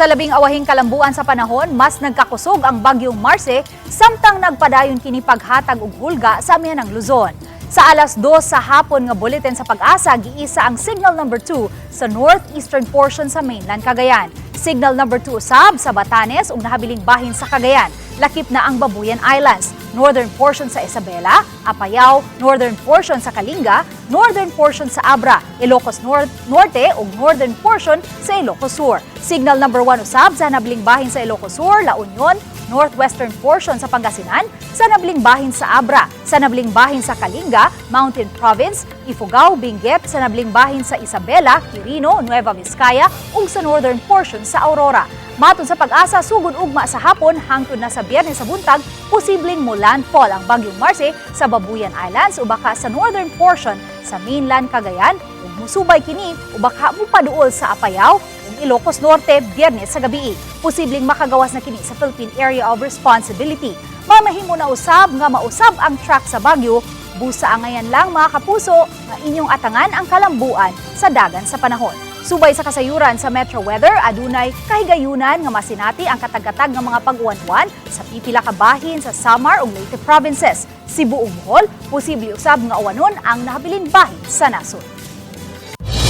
Sa labing awahing kalambuan sa panahon, mas nagkakusog ang bagyong Marce samtang nagpadayon kini paghatag og hulga sa amihanang Luzon. Sa alas 2 sa hapon nga bulletin sa PAGASA, giisa ang signal number 2 sa northeastern portion sa mainland Cagayan. Signal number 2 usab sa Batanes ug nahabiling bahin sa Cagayan. Lakip na ang Babuyan Islands, northern portion sa Isabela, Apayao, northern portion sa Kalinga, northern portion sa Abra, Ilocos Norte ug northern portion sa Ilocos Sur. Signal number 1 usab sa nabiling bahin sa Ilocos Sur, La Union, northwestern portion sa Pangasinan, sa nabiling bahin sa Abra, sa nabiling bahin sa Kalinga, Mountain Province, Ifugao, Benguet, sa nabiling bahin sa Isabela, Quirino, Nueva Vizcaya ug sa northern portion sa Aurora. Matod sa PAGASA, sugod ugma sa hapon hangtod na sa Biyernes sa buntag, posibleng mo landfall ang bagyong Marce sa Babuyan Islands o baka sa northern portion sa mainland Cagayan ug musubay kini o baka mupaduol sa Apayao ug Ilocos Norte Biyernes sa gabi. Posibleng makagawas na kini sa Philippine Area of Responsibility. Mamahimo na usab nga mausab ang track sa bagyo, busa angayan lang, mga kapuso, nga inyong atangan ang kalambuan sa dagan sa panahon. Subay sa kasayuran sa Metro Weather, adunay kahigayunan nga masinati ang katag-katag nga mga pag-uwan-uwan sa pipila ka bahin sa Samar ug Leyte provinces. Cebu ug Bohol, posible usab nga uwanon ang nahabilin bahin sa nasod.